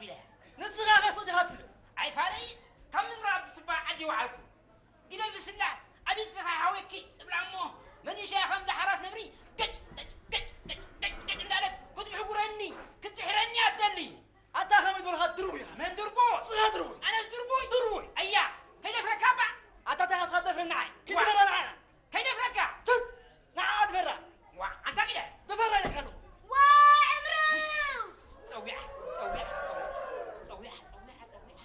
ቢለ። ንስኻ ከ ሶዲኻ ትብል? ኣይፋለይ፣ ካብ ምዝራብ ዝስባዕ ዓዲ ይወዓልኩ። ኢለ ብስላስ፣ ኣቤት ከኻ ሓወኪ እብላ እሞ፣ መኒሻ ከምዛ ሓራስ ነብሪ፣ ገጭ፣ ገጭ፣ ገጭ፣ ገጭ፣ ገጭ፣ ገጭ እንዳለት ክትሕጉረኒ፣ ክትድሕረኒ ኣትደሊ። ኣታ ከመይ ዝበልካ ድርቡይ ኢኻ። መን ድርቡይ? ንስኻ ድርቡይ። ኣነስ ድርቡይ? ድርቡይ። ኣያ፣ ከይደፍረካ እባ። ኣታ እንታይ ኢኻ ንስኻ ትደፍረኒ ንዓይ? ዋ። ክትበላ ንዓና። ከይደፍረካ። ትት! ንዓ ትፈራ። ዋ፣ ኣንታ ቢለ። ትፈራ ኢለካ ኣለኹ። ዋ፣ ዕምረው! ጸዊዓ፣ ጸዊዓ፣ ጸዊዓ፣ ጸዊዓ፣ ጸዊዓ፣ ጸዊዓ።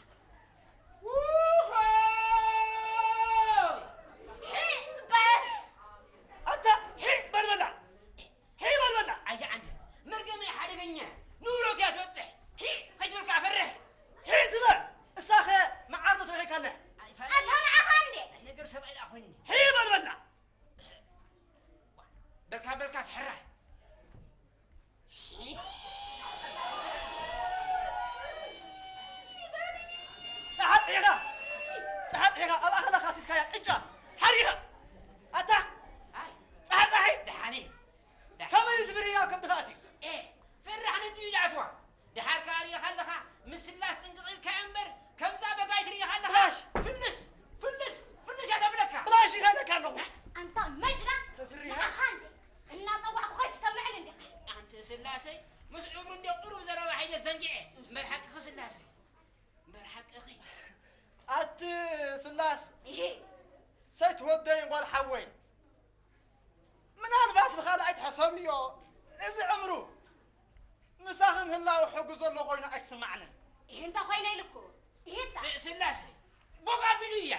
ውኾይ! ሒቕ በል! ኣታ ሒቕ በል በላ። ሒቕ በል በላ። ኣያ ዓንደ፣ መርገመይ ሓደገኛ፣ ንውሎት እያ ትበጽሕ። ሒቕ ከይትበልካ ፈርሕ። ሒቕ ትበል። እሳኸ መዓር ዶ ተረኺብካላ? ኣይፋል። ኣታ ንዓኻ እንዴ? ናይ ነገር ሰብኣይ ደኣ ኮይኒ። ሒቕ በል በላ። በልካ በልካ ስሕራይ። ጸሓጽሒኻ፣ ጸሓጽሒኻ ኣብ ኣኽላ ካሲስካያ ቅጫ ሓሪኻ። ኣታ ኣይ፣ ጸሓጻሒ። ደሓነ። ከመይ እዩ ዝብርያ ከም ትኽኣት እዩ? ኤ፣ ፈራሕ ንድዩ ይድኣትዋ። ደሓር ከኣ ርኢኻ ኣለኻ፣ ምስላስ ጥንቅቕ ኢልካዮ እምበር፣ ከምዛ በጋይት ርኢኻ ኣለኻ። ብላሽ! ፍልስ! ፍልስ! ፍልስ እያ ተብለካ። ብላሽ ኢኻ ኢለካ ኣለኹ። ኣንታ መጅና፣ ተፍርያ? ንዓኻ እንዴ እናጸዋዕኩ ከይትሰምዕን እንዴ? ኣንቲ ስላሰይ፣ ምስ ዑምሩ እንዴ ቁሩብ ዘረባ ሒዘ ዘንጊዐ። እምበር ሓቅኺ ስላሰይ። እምበር ሓቅኺ። ኣቲ ስላስ፣ ይሄ ሰይት ወደይ ጓል ሓወይ። ምናልባት ብኻልኣይ ትሕሰብዮ፣ እዚ ዕምሩ ምሳኺ ምህላው ሕጉ ዘሎ ኮይኑ ኣይስማዕንን። ይህ እንተ ኮይነ ኢልኩ፣ ይህታ። ስላሰ፣ ቦግ ኣቢሉ እያ።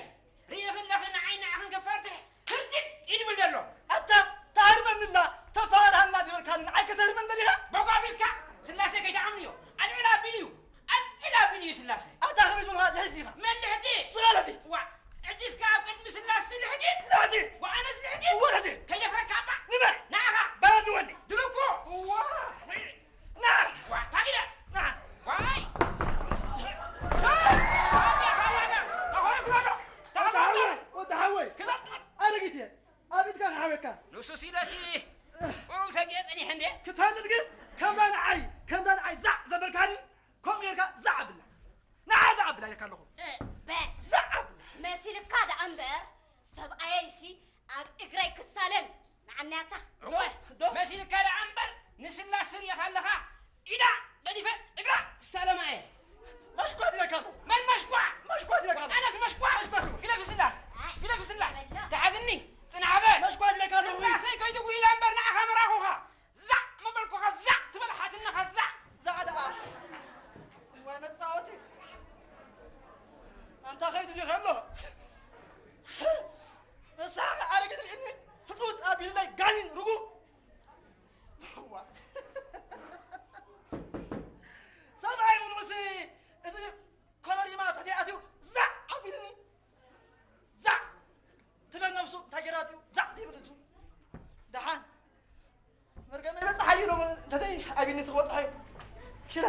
ርኢኺ ኣለኺ፣ ንዓይ ንዓኽን ከፋርትሕ ህርድግ ኢድብል ዘሎ። ኣታ፣ ተሃርመንና፣ ተፋርሃልና ዝበልካኒ፣ ንዓይ ከተህርመን ደሊኻ? ቦግ ኣቢልካ፣ ስላሰ ከይትኣምንዮ። ኣልዕል ኣቢሉ እዩ። ኣልዒላ ብንዩ ስላሰ። ኣታ ከመይ ዝበልካ ልሕቲት ኢኻ? መን ልሕቲት? ስጋ ልሕቲት። ዋ፣ ሕጂስ ከኣ ኣብ ቅድሚ ስላሰ ልሕቲት? ልሕቲት። ወኣነስ ልሕቲት? እወ ልሕቲት። ከይደፍረካ እባ። ንመን? ንዓኻ። በል ንወኒ። ድርኮ። ዋ። ና። ዋ፣ ታጊዳ። ና። ዋይ። ወዲ ሓወይ፣ ወዲ ሓወይ። ክዛት። ኣረጊት እየ። ኣብ ኢድካ ክሓበካ። ንሱ ሲለሲ ቁሩብ ሰጊኤ ጸኒሐ እንዴ? ክትፈልጥ ግን ከምዛ ንዓይ፣ ከምዛ ንዓይ ዛዕ ዘበልካኒ ከምኡ ጌርካ ዛዕ ኣብላ። ንዓ ዛዕ ኣብላ ኢለካ ኣለኹ። እ፣ በ-፣ ዛዕ ኣብላ። መሲልካ ደኣ እምበር፣ ሰብኣየይሲ ኣብ እግረይ ክሳለም ንዓንያታ። እወ፣ ዶ፣ ዶ። መሲልካ ደኣ እምበር፣ ንስላስ ስር ኢኻ ኣለኻ። ኢዳ ገዲፈ እግራ ክሳለማ እየ። መሽኳት ኢለካ ኣለኹ። መን መሽኳ? መሽኳት ኢለካ ኣለኹ። ኣነስ መሽኳ? መሽኳት ኢለካ። ግደፍ ስላስ። ኣይ። ግደፍ ስላስ። በላ። ተሓዝኒ። ጽናሕ በል። መሽኳት ኢለካ ኣለኹ። ስላሰይ ከይትጉሂላ እምበር ንዓኻ ምራኹኻ። ዛዕ ምበልኩኻ ዛዕ ትበል ሓትነኻ ዛዕ። ዛዕ ደኣ። እዋይ መጻወቲ። ኣንታ ከይዱ ዲኺ ኣሎ? ንስኻ ኣረጊት ርኢኒ ፍጡጥ ኣቢልናይ ጋኒን ርጉም። ዋ። ሰብኣይ ሙሉእሲ እዚ ኮረሪማ ትሕቲ ኣትዩ ዛዕ ኣቢልኒ። ዛዕ ትበል ነብሱ እንታይ ገይራ ኣትዩ ዛዕ ይብል ንሱ። ደሓን መርገመ ይበጽሓ እዩ ሎሚ እንተዘይ ኣቢልኒ ስኽ በጽሖ እዩ። ኪዳ።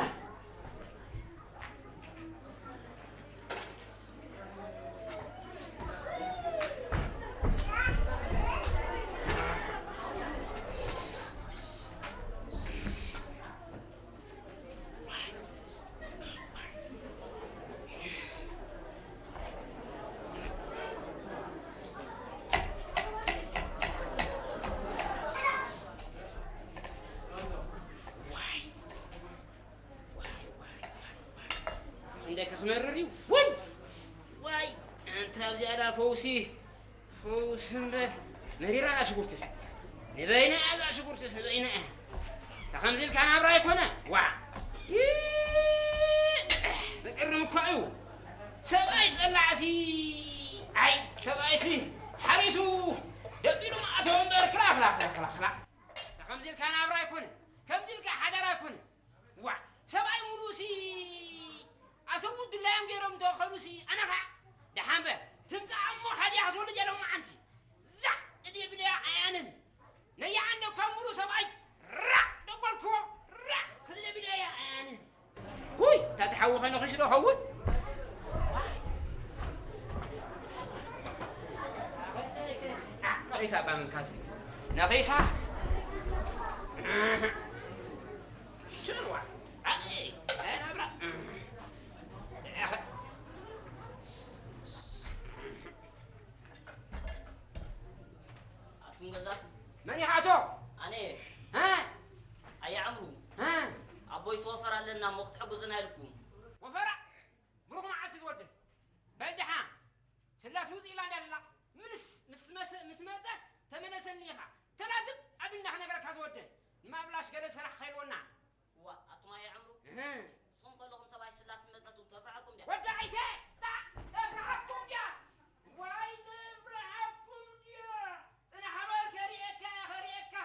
እንደ ክስመርር እዩ። ወይ! ዋይ! ኣንታ ኣብዚኣ ደኣ ፈውሲ፣ ፈውሲ እምበር። መሪራ እዛ ሽጉርትስ። ንበይና እያ እዛ ሽጉርትስ፣ ንበይና እያ። እታ ከምዚ ኢልካ ናብራ ኣይኮነ። ዋ! ይ-፣ ዘገርም እኳ እዩ። ሰብኣይ ጸላዕሲ፣ ኣይ፣ ሰብኣይሲ ሓሪሱ ደቢሉ ማእተው እምበር፣ ክላ፣ ክላ፣ ክላ፣ ክላ፣ ክላ። እታ ከምዚ ኢልካ ናብራ ኣይኮነ። ከምዚ ኢልካ ሓዳር ኣይኮነ። ዋ፣ ሰብኣይ ሙሉእሲ ኣሰቡ ድላዮም ገይሮም እንተ ኸዱሲ ኣነ ኸዓ ደሓን በ ትምጻእ እሞ ሓዲኣ ክትወልድ እያ ሎማዓንቲ። ዛዕ እድየ ብለያ ኣያንን ነያ ዓንደ እኳ ሙሉእ ሰብኣይ ራዕ ደበልክዎ ራዕ ክዝለ ብለያ ኣያንን። ሁይ፣ እታ ትሓዊ ኸ ነኺሱ ዶ ኸውን? ኣ፣ ነኺሳ እባ ምንካሲ። ነኺሳ። ሽርዋ። ኣይ፣ ኣይ፣ ናብራ። ክትሕግዙና ኢልኩም። ወፈራ፣ ብሩኽ መዓልቲ ዝወደይ። በል ደሓ፣ ስላስ ውፅእ ኢላ እንዳላ፣ ምንስ ምስ መሰ-፣ ምስ መፀ ተመለሰኒ ኢኻ። ተላዝብ ኣብና ክነገረካ ዝወደይ። ንማብላሽ ገለ ሰራሕ ከይልወና። እዋ፣ ኣቱም ኣየ ዕምሩ? እህ። ንስኹም ከለኹም ሰብኣይ ስላስ መጸቱ ተፍርሐኩም ድያ? ወዲ ዓይተ! ታ-፣ ተፍርሐኩም ድያ? ዋይ፣ ተፍርሐኩም ድያ? ጽናሕ በል፣ ከርእየካ እየ፣ ከርእየካ።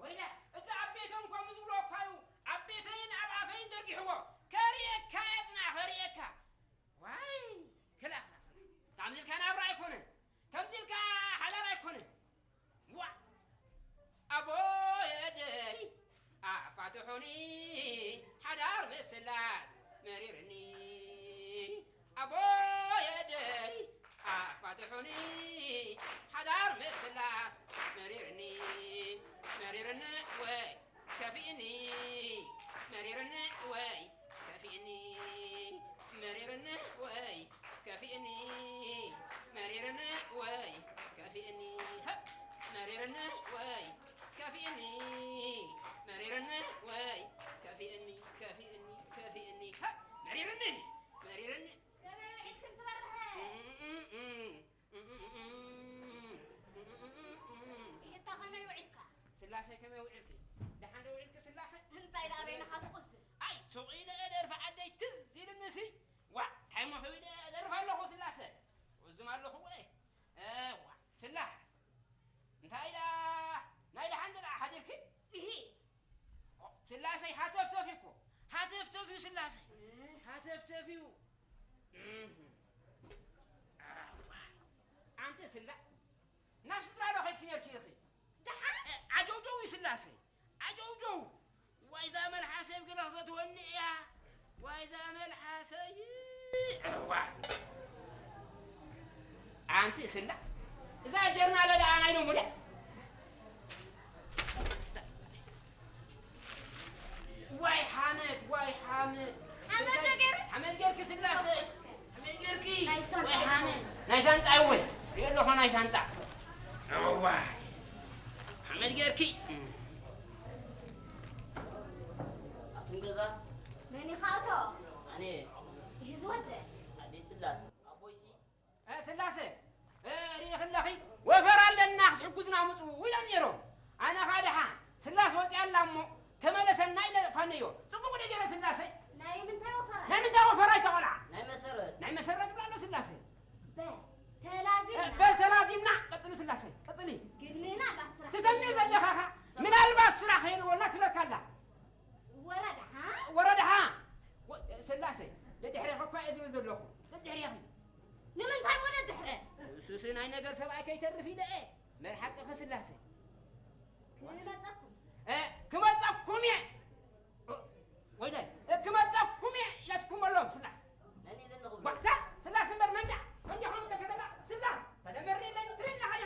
ወይለ፣ እቲ ኣብ ቤቶም ከምኡ ዝብሎ እኳ እዩ፣ ኣብ ቤተይን ኣብ ኣፈይን ደርጊሕዎ። ከርእየካ እየ፣ ጽናሕ፣ ከርእየካ። ዋይ፣ ክላ፣ ክላ፣ ክላ። ከምዚ ኢልካ ናብራ ኣይኮነን። ከምዚ ኢልካ ሓዳር ኣይኮነን። ዋ! ኣቦይ ኣደይ ኣፋትሑኒ፣ ሓዳር ምስላስ መሪርኒ። ኣቦይ ኣደይ ኣፋትሑኒ፣ ሓዳር ምስላስ መሪርኒ። መሪርኒ ወይ ከፊእኒ፣ መሪርኒ ወይ ከፊእኒ፣ መሪርኒ ወይ ከፊእኒ፣ መሪርኒ ወይ ከፊእኒ፣ ሀ! መሪርኒ ወይ ከፊእኒ፣ መሪርኒ ወይ ከፊእኒ፣ ከፊእኒ፣ ከፊእኒ፣ ሀ! መሪርኒ፣ መሪርኒ። ከመይ ውዒልክን ትበርሀ? እም፣ እም፣ እም። እታ ከመይ ውዒልካ? ስላሰይ ከመይ ውዒልኪ? ደሓን ዶ ውዒልኪ ስላሰይ? እንታይ ደኣ በይንኻ ትቑዝን? ኣይ፣ ሱቕ ኢለ እየ ደርፊ ዓደይ ትዝ ኢልኒ ሲ። ዋ፣ እንታይ እሞ ክብል እየ ደርፊ ኣለኹ ስላሰ። እዝም ኣለኹ ወይ? እ፣ ዋ፣ ስላስ። እንታይ ደኣ ናይ ደሓን ደኣ ሓዲርኪ? እሂ። ስላሰይ ሃተፍተፍ እዩ እኮ። ሃተፍተፍ እዩ ስላሰይ። እ? ሃተፍተፍ እዩ። እህ። ኣዋ። ኣንቲ ስላ-፣ ናብ ስድራ ዶ ኸድኪ ነርኪ ኢኺ? ደሓን? እ፣ ዓጀውጀው እዩ ስላሰይ። ዓጀውጀው። ዋይዛ መልሓሰይ ብግረ ክፈትወኒ እያ። ዋይዛ መልሓሰይ። እዋ። ኣንቲ ስላ-፣ እዛ ጀርናለ ደኣ ናይ ሎሚ ድያ? ዋይ ሓመድ፣ ዋይ ሓመድ። ሓመድ ዶ ገይሩ? ሓመድ ገይርኪ ስላሰ። ሓመድ ገይርኪ። ናይ ሳንጣ። ዋይ ሓመድ። ናይ ሳንጣ ወይ። ሪኦ ኣለኹ ናይ ሳንጣ። ዋይ። ሓመድ ገይርኪ። ኣቱም ገዛ። መን ኢኻ ኣቶ? ኣነ። ይህ ዝወደ። ኣደይ ስላስ። ኣቦይሲ እ፣ ስላሰ፣ እ፣ ርኢኺ ኣለኺ? ወፈር ኣለና ክትሕግዙና ምጹ ኢሎም ነይሮም። ኣነ ኸኣ ደሓ ስላስ ወጺኣ ኣላ እሞ ተመለሰና ኢለ ፋነዮ። ጽቡቕ ዶ ገይረ ስላሰ? ናይ ምንታይ ወፈራ? ናይ ምንታይ ወፈራ ኣይተቖልዓ? ናይ መሰረት። ናይ መሰረት ብላ ኣሎ ስላሰ። በል፣ እ፣ ተላዚምና። በል ተላዚምና። ቀጽሊ ስላሰ፣ ቀጽሊ። ግን ምናልባት ስራሕ ትሰምዒ ዘለኻ ኸኣ ምናልባት ስራሕ የልቦና ትብለካ ኣላ። ወረድሓ? ወረድሓ። ወ-፣ ስላሰ፣ ደድሕሬኺ እኳ እየ ዝብል ዘለኹ። ደድሕሬኺ። ንምንታይ ወደ ድሕረ? ሱሲ ናይ ነገር ሰብኣይ ከይተርፍ ኢለ እየ። መርሓቅኺ ስላሰ። ክመጸኩም። እ፣ ክመጸኩም እየ። ወይለይ፣ እ፣ ክመጸኩም እየ ኢለትኩም ኣሎ ስላሰ። መን ኢልኒ ክብሎ? ዋዕታ ስላሰ እምበር መንዳ፣ መንዳ ኾም እንደከተላ ስላሰ። ተደመሪ የለኒ ትሪና ሃያ።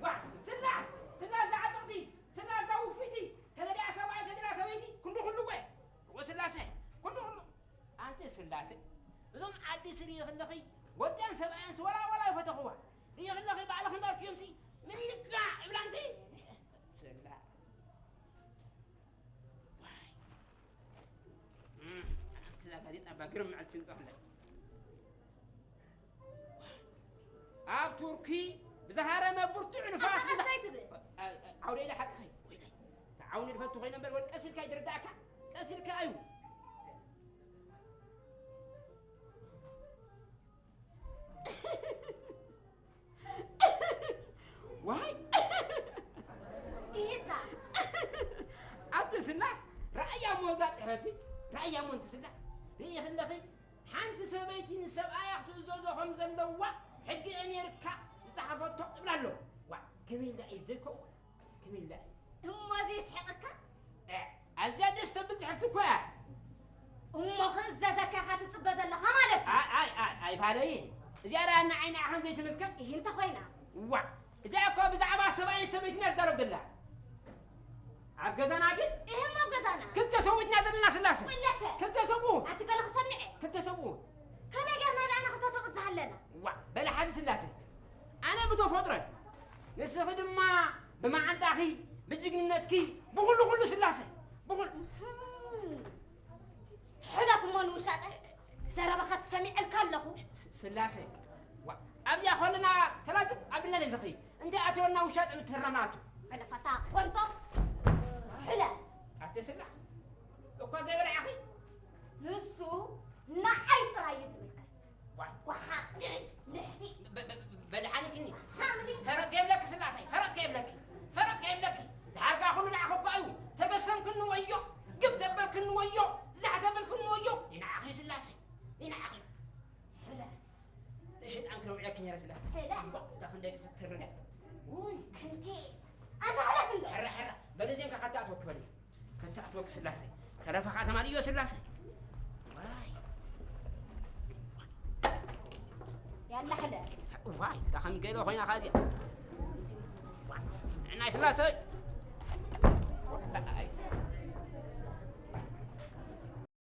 ዋ፣ ስላሰ፣ ስላሰ ዝዓጠቕቲ፣ ስላሰ ውፊቲ፣ ተደልያ ሰብኣይ፣ ተደልያ ሰበይቲ፣ ክንዱ ኩሉ እኮ እየ። እወ ስላሰ፣ ኩሉ፣ ኩሉ። ኣንቲ ስላሰ፣ እዞም ዓዲ ስሪ ይኽለኺ፣ ወዳን ሰብኣያን ወላ፣ ወላ ይፈተኽዋ። ይኽለኺ ባዕልኺ እንዳልክዮምሲ፣ ምን ኢልካ እብላ ኣንቲ? ስላ-፣ ዋይ። እም፣ ኣንቲ እዛ ጋዜጣ እባ ግርም መዓልቲ ንጽሕፍላ። ኣብ ቱርኪ ብዝሃረመ ብርቱዕ ንፋስ ኣንታ ዝዳ-፣ ቀስ ኣይትብል። ኣ-፣ ኣ-፣ ዓውደ ኢለ ሓቅኺ። ወይለይ። ዓውኒ ዝፈቱ ኮይነ እምበር ወል ቀስ ኢልካ ይድርዳእካ። ቀስ ኢልካ እዩ። ዋይ! ኢታ። ኣቲ ስላስ፣ ረኣያ እሞ እዛ ጥሕቲ፣ ረኣያ እሞ እንቲ ስላስ። ርኢ ከለኺ ሓንቲ ሰበይቲ ንሰብኣያ ክትእዘዞ ከም ዘለዋ ሕጊ ኣሜሪካ ዝጸሓፈቶ እብላ ኣሎ። ዋ፣ ከመይ ኢላ እዩ ዘይከውን? ከመይ ኢላ እዩ? እሞ እዚ የስሕቐካ? እ፣ ኣዝያ ደስ ተብል ጽሕፍቲ እኮ እያ። እሞ ክእዘዘካ ኢኻ ትጽበ ዘለኻ ማለት እዩ? ኣይ፣ ኣይ፣ ኣይ፣ ኣይፋለይ። እዚኣ ደኣ ንዓይ ንዓኻን ዘይትምልከት? ይህ እንተ ኾይና? ዋ፣ እዚኣ እኮ ብዛዕባ ሰብኣይን ሰበይትን እያ ትዛረብ ዘላ። ኣብ ገዛና ግን? እህም ኣብ ገዛና። ክልተ ሰብኡት ኢና ዘለና ስላሰ። ወለከ? ክልተ ሰብኡት። ኣቲ ገለ ክሰምዐ? ክልተ ሰብኡት። ከመይ ጌርና ደኣ ንክልተ ሰብኡት ዝሃለና? ዋ፣ በሊ ሓዚ ስላሰ። ኣነ ብተፈጥሮይ፣ ንስኺ ድማ ብመዓንጣኺ፣ ብጅግንነትኪ፣ ብኹሉ ኩሉ ስላሰ። ብኹሉ። እህም። ሻጠ፣ ዘረባኻ ሰሚዐልካ ኣለኹ። ስላሴ፣ ዋ፣ ኣብዚኣ ኮለና ተላትብ ኣቢልና ለይ ዝኽሪ። እንታይ ኣትወና ውሻጠ ምትረማቱ? በለፋታ ኮንቶ፣ ሕለ። ኣተ ስላሴ፣ እኳ ዘይበላዕኺ። ንሱ ንዓይ ጥራይ እዩ ዝምልከት። ዋ። ጓሓ፣ ልሕቲ። በ-፣ በ-፣ በ-፣ በደሓኒክኒ። ሓምዲ። ፈረጥ ከይብለኪ ስላሴ፣ ፈረጥ ከይብለኪ፣ ፈረጥ ከይብለኪ። ድሓርጋ ኩሉ ንዓኺ እኳ እዩ። ተገሰምክኒ ወዮ፣ ግብ ተበልክኒ ወዮ፣ ዛሕ ተበልክኒ ወዮ። ይንዓኺ ስላሴ፣ ይንዓኺ። ሕለ። ንሸይጣን ክነውዕለኪ ነይረ ስላሴ። ሕለ። እባ፣ እታ ክንደይ ክፍትር ንሪኣ። ውይ። ክንቴት። ኣንታ ሕለፍ እንዶ። ሕራ፣ ሕራ። በደዜንካ ከተኣትወኪ በሊ። ከተኣትወኪ ስላሴ። ተረፈኻ ተማልዮ ስላሴ። ዋይ። ያላ ሕለ። ዋይ፣ እታ ከም ገለ ኮይና ኻዚኣ። ዋይ፣ ንዕናይ ስላሴ።